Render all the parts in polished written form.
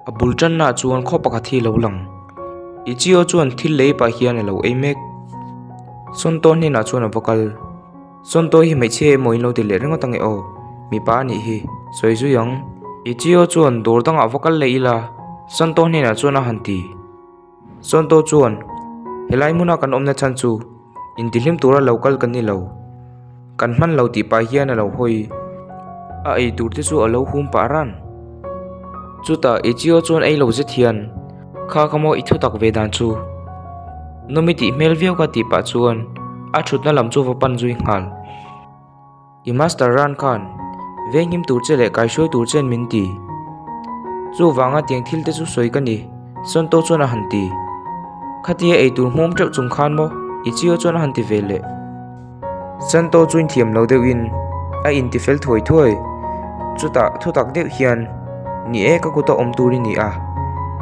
A bul tannaah chuan khaw pakhat hi a lo lang. Ichio chuan thil lei pah hian a lo ei mek. Sawntaw hnenah chuan a va kal. Sawntaw hi hmeichhia emaw in lo ti leh ringawt ange aw, mipa a nih hi, sawi zui ang. Ichio chuan dawr dangah va kal leh ila, Sawntaw hnenah chuan a han ti. Sawntaw chuan, Helai hmuna kan awmna chhan chu intihlim tura lo kal kan ni lo. Kan hman lo tih pah hian a lo hawi. A ei tur te chu a lo hum pah ran. Chutah Ichio chuan ei lo zet hian, Kha ka maw i thutak ve dan chu. Nawmi tih hmel viau ka tih pah chuan a thutna lam chu va pan zui nghal. I master ran khan venghim tur che leh kaihruai tur chen min ti. Chuvanga tiang thil te chu sawi ka ni, Sonto chuan a han ti. Khatia ei tur hmawm teuh chung khan maw Ichio chuan a han ti ve leh. Sonto chu inthiam lo deuhin a inti fel thuai thuai. Chutah thutak deuh hian, Ni e ka kuta awm tur i ni a,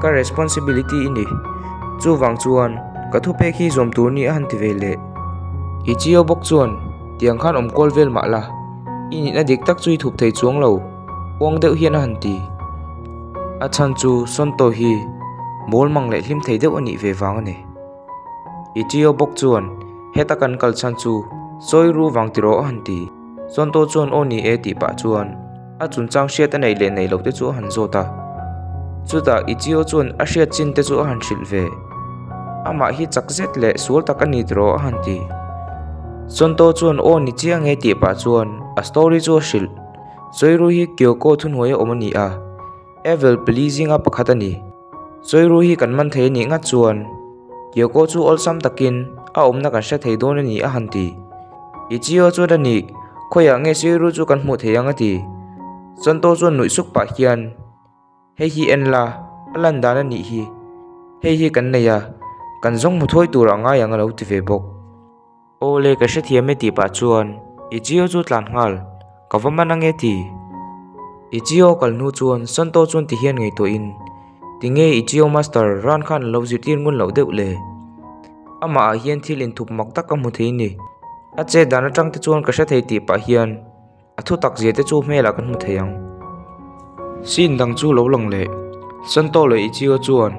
ka responsibility i ni. Chuvang chuan ka thupek hi zawm tur ni a han ti ve leh. Ichio bawk chuan. Tiang khan awm kual vel mah la, i nihna dik tak chu i thup thei chuang lo, uang deuh hian a han ti. A chhan chu Sonto hi mawl mang leh hlim thei deuh a nih ve vang a ni. Ichio bawk chuan heta kan kal chhan chu sawi ru vang ti rawh a han ti. Sonto chuan aw ni e tih pah chuan a chungchang hriat a neih leh neih loh te chu a han zawt a. Chutah Ichio chuan a hriat chin te chu a han hrilh ve. Amah hi chak zet leh sual tak a ni tiraw a han ti. Sonto chuan aw ni chiang e tih pah chuan a story chu a hrilh. Soiru hi Kyoko thuhnuai a awm a ni a, Evil pali zinga pakhat a ni. Soiru hi kan man thei a nih ngat chuan Kyoko chu awlsam takin a awmna kan hre thei dawn a ni a han ti. Ichio chuan a nih, khawiah nge Soiru chu kan hmuh thei ang a ti. Sonto chuan nuih suk pah hian. Hei hi en la, a lan dan a nih hi. Hei hi kan nei a, kan zawng hmu thawi tur a ngai ang a lo ti ve bawk. Aw le ka hrethiam e tih pah chuan Ichio chu tlan nghal, ka va man ange ti. Ichio kal hnu chuan Santo chuan ti hian ngaihtuahin, Tinge Ichio master ran khan a lo zirtir ngun loh deuh le? Amah ah hian thil inthup mak tak ka hmu thei ni. A chet dan atang te chuan ka hre thei tih pah hian A thu tak zia te chu hmelah kan hmu thei ang. Scene dang chu lo lang leh. Santo leh Ichio chuan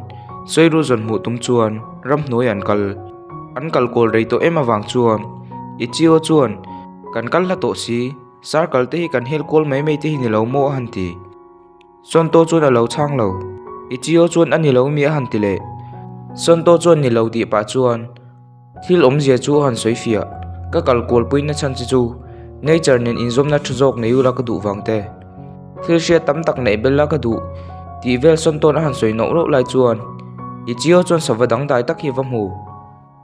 Soiru zawn hmuh tum chuan ramhnuai an kal. An kal kawl rei tawh em avang chuan Ichio chuan kan kal hla tawh si, circle te hi kan hel kual mai mai te hi ni lo maw a han ti. Sonto chuan a lo chhang lo. Ichio chuan a ni lo mi a han ti leh. Sonto chuan ni lo tih pah chuan thil awmzia chu a han sawi fiah. Ka kal kualpui na chhan che chu nature nen inzawmna tha zawk nei ula ka duh vang te. Thil hriat tam tak neih bel la ka duh tih vel Sonto'n a han sawi nawh rawh lai chuan Ichio chuan sava dangdai tak hi a va hmu.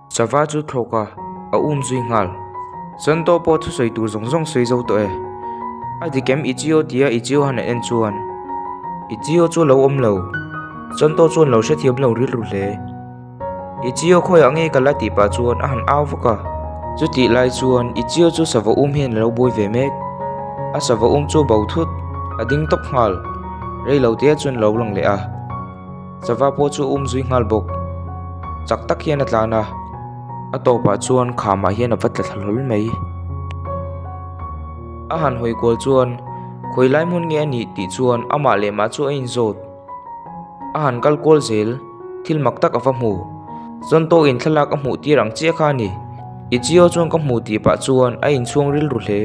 Sava chu thlawk a, a um zui nghal. Santo pawh thusawi tur zawng zawng sawi zo tawh e. A dik em Ichio tia Ichio han en chuan Ichio chu a lo awm lo. Santo chuan lo hrethiam lo rilru hle. Ichio khawiah nge ka la tih pah chuan a han au vak a. Chutih lai chuan Ichio chu sava um hian a lo buai ve mek. A sava um chu bo thut, a ding tawp nghal. Rei lo te chuan a lo lang leh a. Sava pawh chu um zui nghal bawk. Chak tak hian a tlan a, a tawpah chuan khamah hian a va tla thla hlawl mai. A han hawi kual chuan khawi lai hmun nge a nih tih chuan amah leh mah chu a inzawt. A han kal kual zel, thil mak tak a va hmu. Zawntawkin thlalak a hmuh tir ang chiah kha a ni. Ichio chuan ka hmu tih pah chuan a inchhuang rilru hle.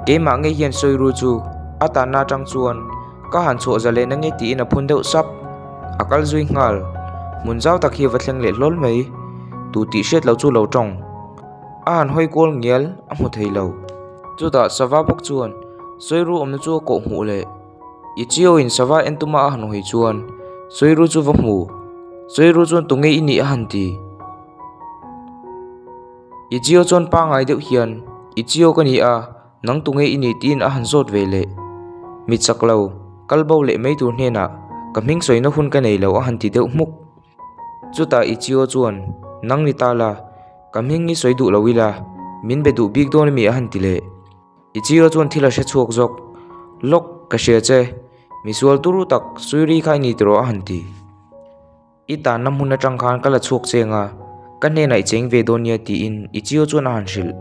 Keimah ngei hian sawi ru chu a tanna atang chuan Ka han chhuah za leh na nge tiin a phun deuh sap. A kal zui nghal. Hmun zau tak hi a va thleng leh hlawl mai. Tu tih hriat lo chu lo tawng. A han hawi kual ngial a hmu thei lo. Chutah sava bawk chuan Sawiru awmna chu a kawh hmuh leh. Ichio in sava en tuma a han hawi chuan Sawiru chu va hmu. Sawiru chuan tunge i nih a han ti. Ichio chuan pangai deuh hian Ichio ka ni a. Nang tunge i nih tiin a han zawt ve leh. Mi chak lo, kal bo leh mai tur hnenah ka hming sawina hun ka nei lo a han ti deuh hmuk. Chutah Ichio chuan, Nang ni ta la, ka hming i sawi duh lo ila, min be duh bik dawn ami a han ti leh. Ichio chuan thil a hre chhuak zawk, Lawk, ka hria che, misual turu tak Suiri kha i ni tiraw a han ti. I tanna hmun atang khan ka la chhuak cheng a, ka hnenah i cheng ve dawn nia tiin Ichio chuan a han hrilh.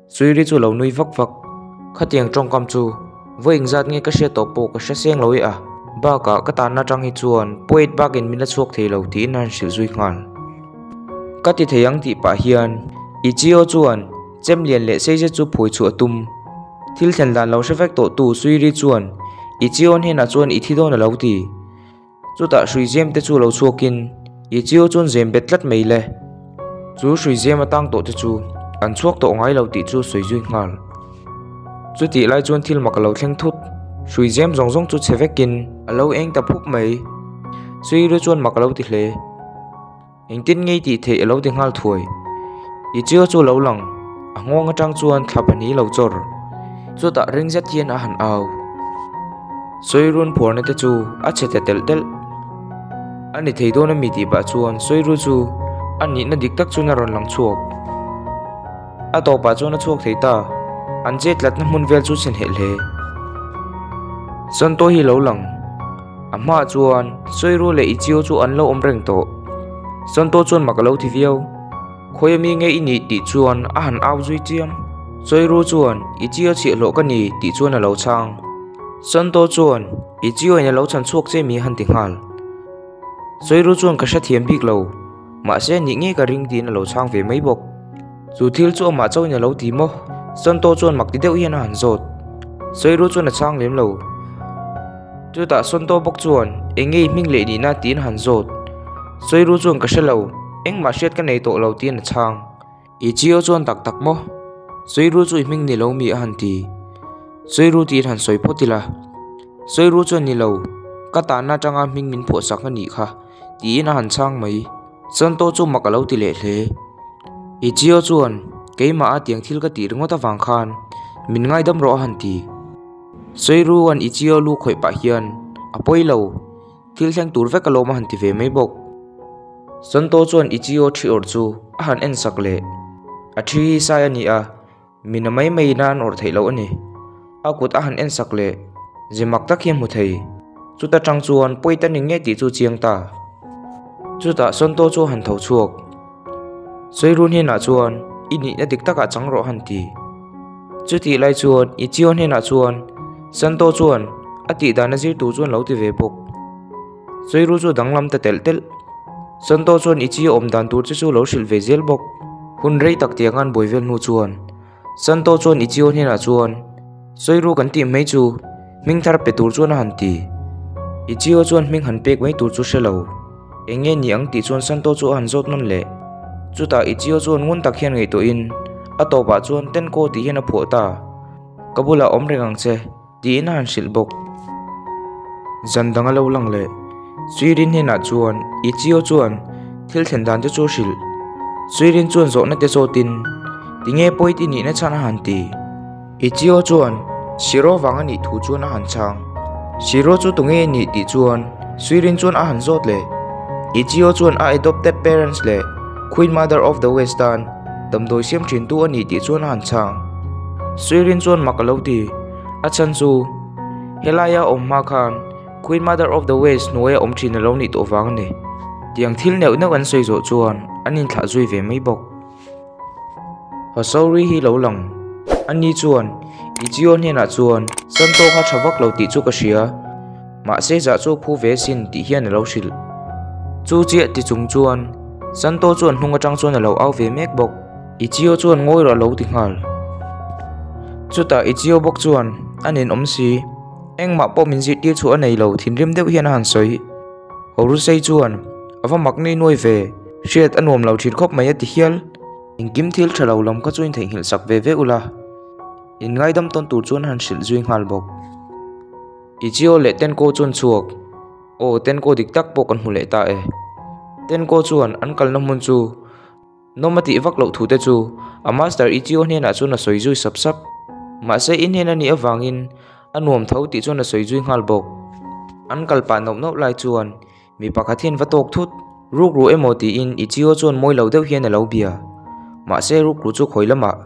Suiri chu lo nui vak vak. Khatiang tawngkam chu vawi engzat nge ka hriat tawh pawh ka hre seng lo e a. Bakah ka tanna atang hi chuan poet bakin min la chhuak thei lo tiin a han hrilh zui nghal. Ka ti thei ang tih pah hian Ichio chuan chem lian leh sei zet chu phawi chhuah a tum. Thil thlen dan lo hre vek tawh tu Suiri chuan Ichio hnenah chuan i thi dawn a lo ti. Chutah hrui zem te chu lo chhuakin Ichio chuan zem bet tlat mai le. Chu hrui zem atang tawh te chu an chhuak tawh ngai lo tih chu sawi zui nghal. Chutih lai chuan thil mak a lo thleng thut. Hrui zem zawng zawng chu chhe vekin a lo eng ta phup mai. Suiru chuan mak a lo ti hle. Engtin ngei tih theih a lo ti nghal thuai. Ichio chu a lo lang, a nghawng atang chuan thla pahnih lo chawr. Chutah ring zet hian a han au. Sawirun phuarna te chu a chhe ta telh telh. A ni thei dawn a mi tih pah chuan Sawiru chu a nihna dik tak chuan a rawn lang chhuak. A tawpah chuan a chhuak thei ta. An chet tlatna hmun vel chu chhe hneh hle. Santo hi lo lang. A hmaah chuan Sawiru leh Ichio chu an lo awm reng tawh. Santo chuan mak a lo ti viau. Khawi ami nge i nih tih chuan a han au zui chiam. Sawiru chuan Ichio chhiahhlawh ka ni tih chuan a lo chhang. Santo chuan Ichio in a lo chhan chhuak che mi a han ti nghal. Sawiru chuan ka hrethiam bik lo. Mahse nih ngei ka ring tiin a lo chhang ve mai bawk. Chu thil chu amah chauhin a lo ti maw? Santo chuan mak ti deuh hian a han zawt. Sawiru chuan a chhang lem lo. Chutah Santo bawk chuan eng nge i hming leh nihna tiin a han zawt. Sawiru chuan ka hre lo, engmah hriat ka nei tawh lo tiin a chhang. Ichio chuan tak tak maw? Sawiru chu i hming ni lo mi a han ti. Sawiru tiin han sawi phawt ila. Sawiru chuan ni lo, ka tanna atanga hming min phuahsak a nih kha. Tiin a han chhang mai. Santo chu mak a lo ti leh hle. Ichio chuan, Keimah a tiang thil ka tih ringawt avang khan min ngaidam rawh a han ti. Sawirua'n Ichio lu khawih pah hian, A pawi lo, thil thleng tur vek alawm a han ti ve mai bawk. Santo chuan Ichio thi awrh chu a han en sak leh. A thi hi sai a ni a, Mi na mai mai ina an awrh theih loh a ni. A kut a han en sak leh ze mak tak hi a hmu thei. Chuta tang chuan pawi ta ni nge tih chu chiang ta. Chutah Santo chu a han tho chhuak. Sawiru hnenah chuan i nihna dik takah chang rawh a han ti. Chutih lai chuan Ichio hnenah chuan Santo chuan a tih dan a zir tur chuan lo ti ve bawk. Sawiru chu danglam ta telh telh. Santo chuan Ichio awm dan tur che chu lo hrilh ve zel bawk. Hun rei tak tiang an buai vel hnu chuan Santo chuan Ichio hnenah chuan Sawiru kan tih mai chu hming thar pe tur chuan a han ti. Ichio chuan hming han pek mai tur chu hre lo. Eng nge ni ang tih chuan Santo chu a han zawt nawn leh. Chutah Ichio chuan ngun tak hian ngaihtuahin a tawpah chuan Tenko tih hian a phuah ta. Ka bulah awm reng ang che. Tiin a han hrilh bawk. Zan dang a lo lang leh. Suirin hnenah chuan Ichio chuan thil thlen dan te chu a hrilh. Suirin chuan zawhna te zawtin, Tinge pawi ti nihna chhan a han ti? Ichio chuan Shiro vang a nih thu chuan a han chhang. Shiro chu tunge i nih tih chuan Suirin chuan a han zawt leh. Ichio chuan a adopted parents leh Queen Mother of the West tan damdawi siam thintu a ni tih chuan a han chhang. Suirin chuan mak a lo ti. A chhan chu helaia awm hma khan Queen Mother of the West hnuaia awm thin a lo nih tawh vang a ni. Tiang thil neuh neuh an sawi zawh chuan an inthlah zui ve mai bawk. Hosori hi lo lang. Ani chuan Ichio hnenah chuan Santo kha tha vak lo tih chu ka hria. Mahse zah chu phu ve sin tih hian a lo hrilh. Chu chiah ti chung chuan Santo chuan hnung atang chuan a lo au ve mek bawk. Ichio chuan ngawi rawh a lo ti nghal. Chutah Ichio bawk chuan a nen awm si, engmah pawh min zirtir chhuah a nei lo thinrim deuh hian a han sawi. Horusei chuan a va mak nui nuai ve, hriat a nuam lo thin khawp mai a ti hial. Engkim thil tha lo lam kha chu intheihnghilh sak ve ve ula, in ngaidam tawn tur chuan a han hrilh zui nghal bawk. Ichio leh Tenko chuan chhuak. Aw, Tenko dik tak pawh kan hmu leh ta e. Tenko chuan an kalna hmun chu Nawm a tih vak loh thu te chu a Master Ichio hnenah chuan a sawi zui sap sap. Mahse i hnen a nih avangin a nuam tho tih chuan a sawi zui nghal bawk. An kal pah nauh nauh lai chuan mi pakhat hian va tawk thut, rukru emaw tiin Ichio chuan mawi lo deuh hian a lo bia. Mahse rukru chu khawi lamah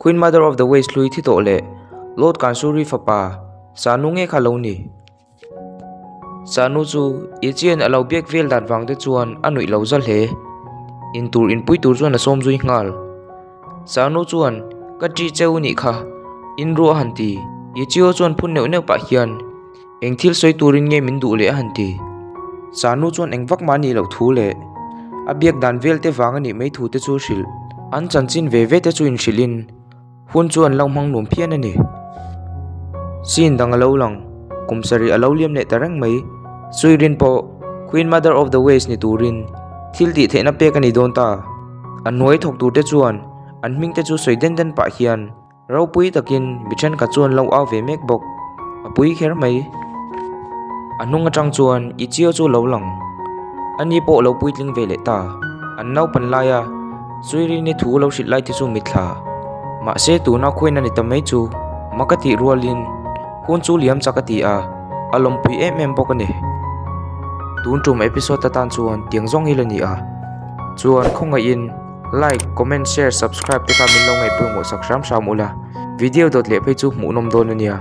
Queen Mother of the Waste hlui thi tawh leh Lord Kansuri fapa Sanu nge kha lo ni. Sanu chu Ichian a lo biak vel dan vang te chuan a nuih lo za hle. Intur inpui tur chuan a sawm zui nghal. Sanu chuan ka ṭi cheu nih kha, in ruah a han ti. Ichio chuan phun neuh neuh pah hian Eng thil sawi turin nge min duh leh a han ti. Sanu chuan eng vak mah a nih loh thu leh a biak dan vel te vang a nih mai thu te chu hrilh. An chanchin ve ve te chu inhrilhin hun chu an lo hmang nuam phian a ni. Scene dang a lo lang, kum sarih a lo liam leh ta reng mai. Suirin pawh Queen Mother of the Waves ni turin thil tih theihna pek a ni dawn ta. A hnuai thawk tur te chuan an hming te chu sawi den den pah hian Ropui takin mi thenkhat chuan lo au ve mek bawk. A pui kher mai. A hnung atang chuan i chiu chu lo lang. Ani pawh lo puitling ve leh ta. An naupan laia Suirini thu lo hrilh lai te chu mitthla. Mahse tuna khuain a ni ta mai chu mak a tih rualin hun chu liam chak a ti a, a lawmpui em em bawk a ni. Tun tum episode atan chuan tiang zawng hi la ni a. Chuan khawngaihin. Like, comment, share, subscribe te kha min lo ngaihpawimawh sak hram hram ula, video dawt leh phei chu hmuhnawm dawn a nia.